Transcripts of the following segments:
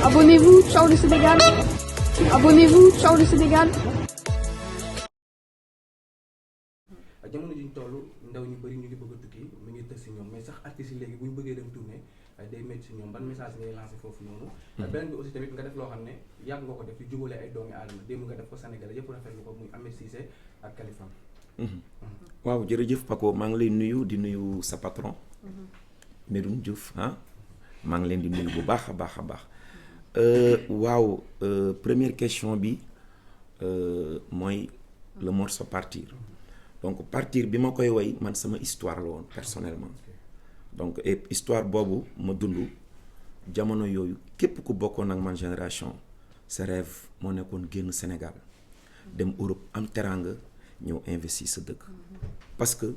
Abonnez-vous, ciao le Sénégal. Abonnez-vous, ciao le Sénégal. jamono ji ñu toll ndaw ñu bëri ñu ngi bëgg a tukki mu ngi tës si ñoom mais sax artistes yi léegi bu ñu bëggee dem tournée day métti si ñoom ban message ngay lancé foofu noonu. beneen bi aussi tamit nga def loo xam ne yàgg nga ko def di jubale ay doomi aadama démb nga def ko Sénégal yëpp rafetlu ko muy Ahmed Cissé ak Kaliphone. waaw jërëjëf Paco maa ngi lay nuyu di nuyu sa patron. Medoune Diouf maa ngi leen di nuyu bu baax a baax a baax. waaw première question bi mooy le morceau Partir. donc Partir bi ma koy woy man sama histoire la woon personnellement donc et histoire boobu ma dund jamono yooyu képp ku bokkoon ak man génération sa rêve moo nekkoon génn Sénégal dem Europe am teranga ñëw investir sa dëkk parce que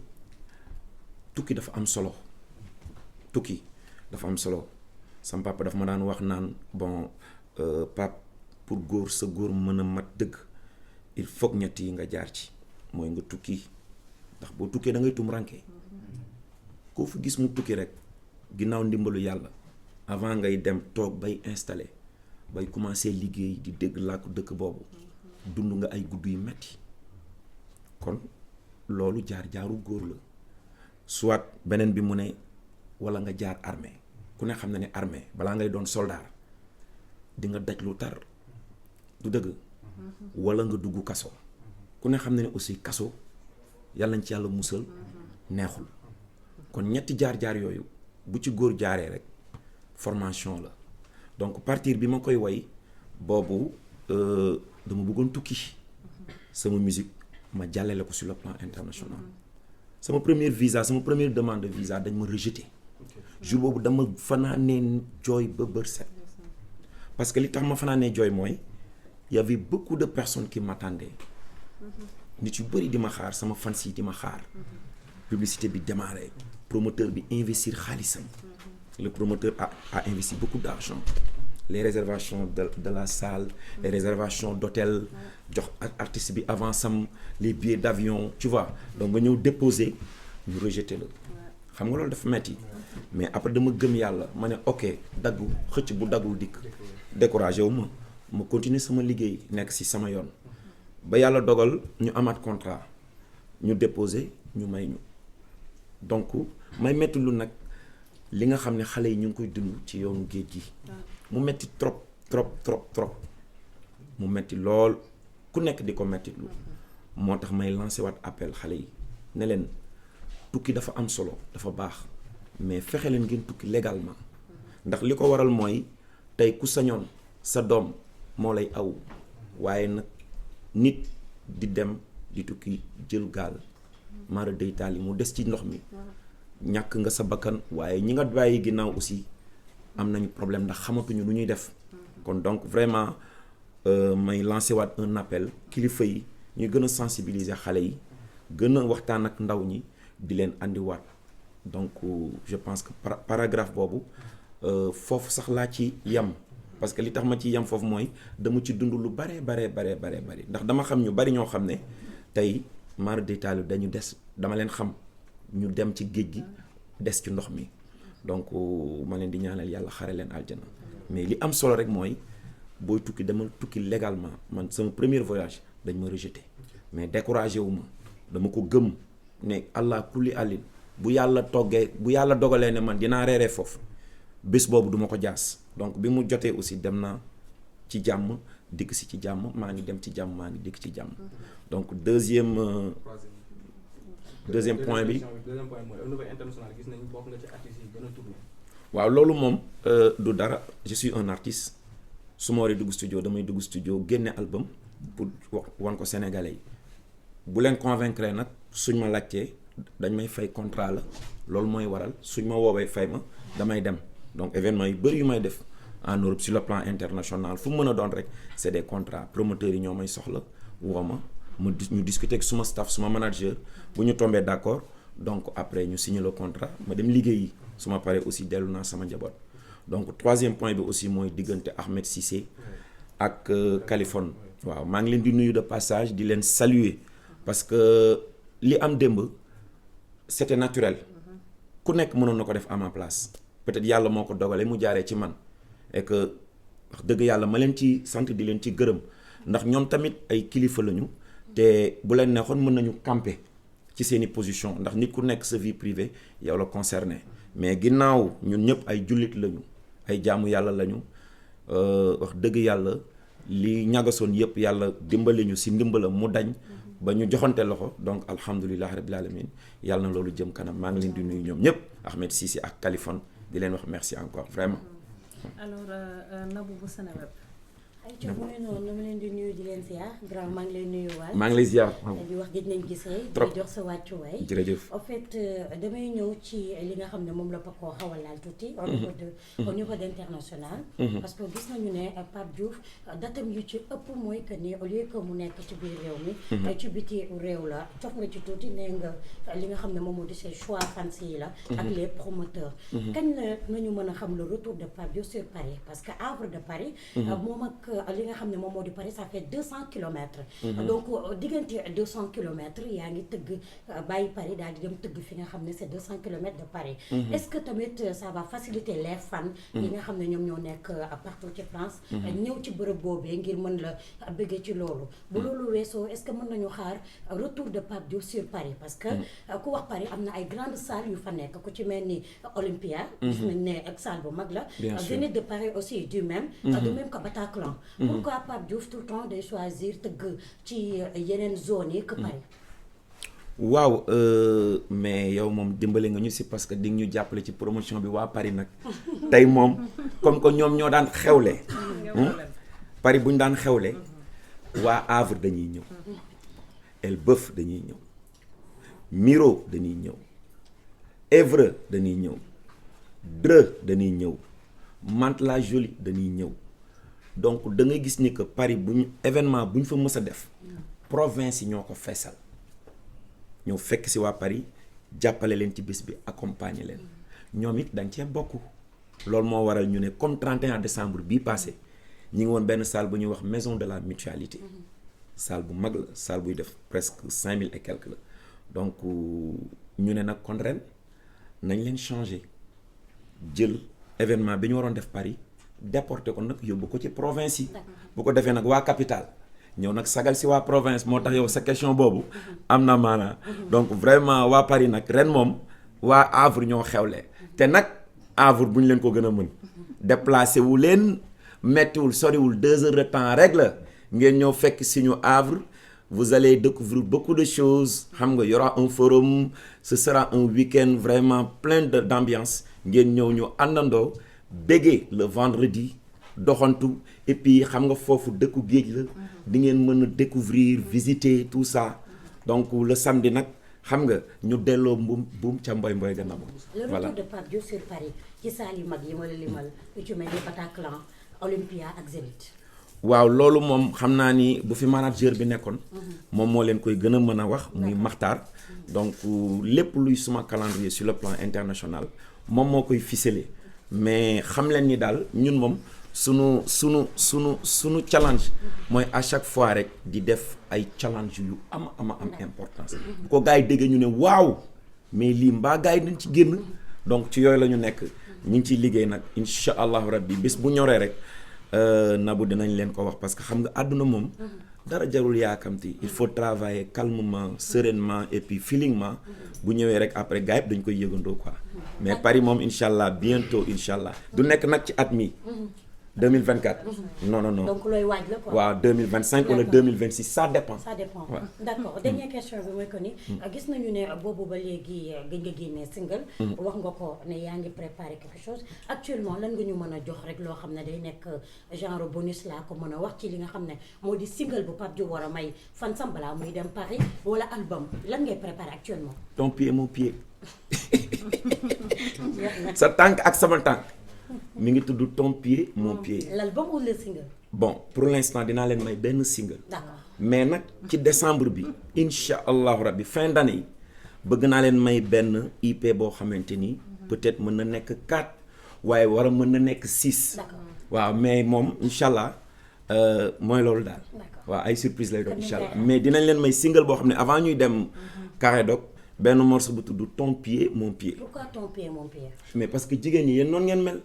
tukki dafa am solo tukki dafa am solo sama papa dafa ma daan wax naan bon pap pour góor sa góor mën a mat dëgg il faut ñett yi nga jaar ci mooy nga tukki ndax boo tukkee da ngay tum ranke koo fi gis mu tukki rek ginnaaw ndimbalu yàlla avant ngay dem toog bay installé bay commencé liggéey di dégg làkku dëkk boobu dund nga ay gudd yu metti kon loolu jaar-jaaru góor la soit beneen bi mu ne wala nga jaar armée ku ne xam na ne armée balaa ngay doon soldat di nga daj lu tar du dëgg wala nga dugg kaso ku ne xam na ne aussi kaso yàlla nañ ci yàlla musal neexul kon ñetti jaar-jaar yooyu bu ci góor jaaree rek formation la donc Partir bi ma koy woy boobu dama bëggoon tukki sama musique ma jàllale ko sur le plan international sama première visa sama première demande de visa dañ ma rejeté jour boobu dama fanaanee jooy ba bër set parce que li tax ma fanaanee jooy mooy y avait beaucoup de personnes qui m'attendaient nit yu bëri di ma xaar sama fans yi di ma xaar publicité bi démarré promoteur bi investir xaalisam le promoteur a investi beaucoup d'argent les réservations de la salle les réservations d'hôtel jox artiste bi avance am les billets d'avion tu vois donc nga ñëw déposer ñu rejeté la xam nga loolu dafa metti mais après dama gëm yàlla ma ne ok daggu xëcc bu daggul dikk découragé wu ma continuer sama liggéey nekk ci sama yoon ba yàlla dogal ñu amaat contrat ñu déposé ñu may ñu donc may metti lu nag li nga xam ne xale yi ñu ngi koy dund ci yoonu géej gi mu metti trop mu metti lool ku nekk di ko metti lu moo tax may lancé waat appel xale yi ne leen tukki dafa am solo dafa baax mais fexe leen ngeen tukki légalement ndax li ko waral mooy tey ku sañoon sa doom moo lay aw waaye nag nit di dem di tukki jël gaal mara day taal yi mu des ci ndox mi ñàkk nga sa bakkan waaye ñi nga bàyyi ginnaaw aussi am nañu problème ndax xamatuñu lu ñuy def kon donc vraiment may lancé waat un appel kilifa yi ñuy gën a sensibiliser xale yi gën a waxtaan ak ndaw ñi di leen andiwaat donc je pense que paragraphe boobu foofu sax laa ci yam parce que li tax ma ci yam foofu mooy dama ci dund lu bare ndax dama xam ñu bari ñoo xam ne tey mara détail dañu des dama leen xam ñu dem ci géej gi des ci ndox mi donc ma leen di ñaanal yàlla xare leen aljana mais li am solo rek mooy booy tukki dama tukki légalement man sama premier voyage dañ ma rejeté mais découragé wu ma dama ko gëm ne allah kulli àllin bu yàlla dogalee ne man dinaa reeree foofu bés boobu duma ko jaas donc bi mu jotee aussi dem naa ci jàmm dikk si ci jàmm maa ngi dem ci jàmm maa ngi dikk ci jàmm donc deuxième point bi mooy au niveau international gis nañu bokk nga ci artistes yi gën a tourné. waaw loolu moom du dara je suis un artiste su ma waree dugg studio damay dugg studio génne album pour wan ko sénégalais yi bu leen convaincre nag suñ ma laajtee dañ may fay contrat la loolu mooy waral suñ ma woowee fay ma damay dem donc événement yu bëri yu may def en Europe sur le plan international fu mu mën a doon rek c'est des contrats promoteurs yi ñoo may soxla woo ma ñu discuter ak suma staff suma manager bu ñu tombee d'accord donc après ñu signer le contrat ma dem liggéeyi su ma paree aussi dellu naa sama njaboot donc troisième point bi aussi mooy diggante Ahmed Cissé ak Kaliphone waaw maa ngi leen di nuyu de passage di leen saluer parce que li am démb c'était naturel ku nekk mënoon na ko def à ma place peut-être yàlla moo ko dogalee mu jaaree ci man et que wax dëgg yàlla ma leen ci sant di leen ci gërëm ndax ñoom tamit ay kilifa lañu te bu leen neexoon mën nañu camper ci seeni position ndax nit ku nekk sa vie privée yow la concerné mais ginnaaw ñun ñëpp ay jullit lañu ay jaamu yàlla lañu wax dëgg yàlla li ñagasoon yëpp yàlla dimbali ñu si ndimbalam mu dañ ba ñu joxante loxo donc alhamdulilah rabbil alamin yàlla na loolu jëm kanam maa ngi leen di nuyu ñoom ñëpp Ahmed Cissé ak Kaliphone di leen wax merci encore vraiment. alors Nabou bu Seneweb. ay ca mu ne noonu ma leen di nuyu di leen ziar grand maa ngi lay nuyu waal maa ngi lay ziar di wax gëj nañ gisee trop di jox sa wàccuwaay jërëjëf en fait damay ñëw ci li nga xam ne moom la Paco xaw a laal tuuti au niveau d'international parce que gis nañu ne Pape Diouf datam yu ci ëpp mooy que ni au lieu que mu nekk ci biir réew mi ci biti réew la cof nga ci tuuti nee nga li nga xam ne moom moo di ses choix fans yi la ak les promoteurs kañ la nañu mën a xam le retour de Pape Diouf sur Paris parce que Havre de Paris moom ak li nga xam ne moom moo di Paris ça fait 200 kilomètres donc diggante 200 kilomètres yaa ngi tëgg bàyyi Paris daal di dem tëgg fi nga xam ne c'est 200 kilomètres de Paris est-ce que tamit ça va faciliter les fans yi nga xam ne ñoom ñoo nekk partout ci France ñëw ci bërëb boobee ngir mën la bëggee ci loolu bu loolu weesoo est-ce que mën nañu xaar retour de Pape Diouf sur Paris parce que ku wax Paris am na ay grandes salles yu fa nekk ku ci mel ni Olympia gis nañ ne ak salle bu mag la Zénith de Paris aussi du même que Bataclan pourquoi Pape Diouf tout le temps day choisir tëgg ci yeneen zones yi que Paris waaw mais yow moom dimbale nga ñu si parce que di nga ñu jàppale ci promotion bi waa Paris nag tey moom comme que ñoom ñoo daan xewle Paris bu ñu daan xewle waa Havre dañuy ñëw Elbeuf dañuy ñëw Miro dañuy ñëw Évreux dañuy ñëw Dreux dañuy ñëw Mantes-la-Jolie dañuy ñëw donc da ngay gis ni que Paris bu ñu événement bu ñu fa mës a def province yi ñoo ko feesal ñëw fekk si waa Paris jàppale leen ci bés bi accompagner leen ñoom it dañ cee bokk loolu moo waral ñu ne comme 31 décembre bii passé ñi ngi woon benn salle bu ñuy wax maison de la mutualité salle bu mag la salle buy def presque 5000 et quelques la donc ñu ne nag kon ren nañ leen changer jël événement bi ñu waroon def Paris déporté ko nag yóbbu ko ci province yi bu ko defee nag waa capitale ñëw nag sagal si waa province moo tax yow sa question boobu am na maanaa donc vraiment waa Paris nag ren moom waa Havre ñoo xewle te nag Havre bu ñu leen ko gën a mën déplacé wu leen mettiwul soriwul 2 heures de temps rek la ngeen ñëw fekk si ñu Havre vous allez découvrir beaucoup de choses xam nga y aura un forum ce sera un week-end vraiment plein d'ambiance ngeen ñëw ñu àndandoo béggee le vendredi doxantu et puis xam nga foofu dëkku géej la di ngeen mën a découvrir visiter tout ça donc le samedi nag xam nga ñu delloo buum ca mboy ga na le retour de Pape Diouf sur Paris ci salle yu mag yi ma la limal lu ci mel ni Bataclan Olympia ak Zénith waaw loolu moom xam naa ni bu fi manager bi nekkoon moom moo leen koy gën a mën a wax muy Maxtaar donc lépp luy suma calendrier sur le plan international moom moo koy ficeler mais xam leen ni daal ñun moom sunu challenge mooy à chaque fois rek di def ay challenge yu am importance bu ko gars yi déggee ñu ne waaw mais lii mbaa gars yi dañ ci génn donc ci yooyu la ñu nekk ñu ngi ciy liggéey nag incha allahu rabbi bés bu ñoree rek Nabou dinañ leen ko wax parce que xam nga àdduna moom dara jarul yaakamti il faut travailler calmement sereinement et puis feelingement bu ñëwee rek après gars yi dañ koy yëgandoo quoi mais Paris moom incha allah bientôt incha allah du nekk nag ci at mi 2024 non donc looy waaj la quoi waaw 2025 wala 2026 ça dépend ouais. D'accord dernière question bi mooy que ni gis nañu ne boobu ba léegi gëj nga génnee single wax nga ko ne yaa ngi préparer quelque chose actuellement lan nga ñu mën a jox rek loo xam ne day nekk genre bonus laa ko mën a wax ci li nga xam ne moo di single bu Pape Diouf war a may fan sam balaa muy dem Paris wala album lan ngay préparer actuellement ton pied mon pied sa tànk ak sama tànk mi ngi tudd ton pied mon pied. l'album ou le single. bon pour l'instant dinaa leen may benn single. d'accord mais nag ci décembre bi incha allahu rabbi fin d'année yi bëgg naa leen may benn IP boo xamante ni peut-être mën na nekk 4 waaye war a mën na nekk 6. d'accord waaw mais moom incha allah mooy loolu daal. waaw ay surprise lay doon incha allah mais dinañ leen may single boo xam ne avant ñuy dem Carré Dog benn morceau bu tudd ton pied mon pied. pourquoi ton pied mon pied. mais parce que jigéen ñi yéen noonu ngeen mel.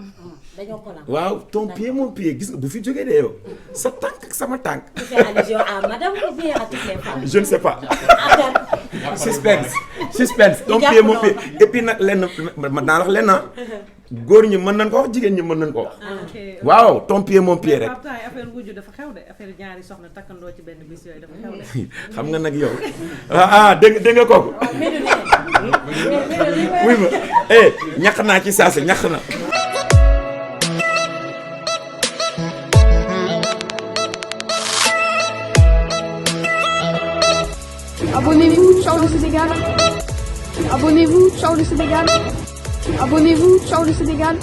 dañoo ko lan. waaw ton pied mon pied gis nga bu fi jógee de yow sa tànk ak sama tànk. tu fais allusion à madame ou bien à toutes les femmes. je ne sais pas. ah suspense ton pied mon pied et puis nag lenn ma daan wax lenn góor ñi mën nañ ko wax jigéen ñi mën nañ ko wax. ok waaw ton pied mon pied rek. Pape Temps affaire wujju dafa xew de affaire ñaari soxna takkandoo ci benn bis yooyu dafa xew de. xam nga nag yow dégg nga kooku. wuy ma ñax naa ci saa si ñax na. Abonnez-vous, ciao le Sénégal. Abonnez-vous, ciao le Sénégal. Abonnez-vous, ciao le Sénégal.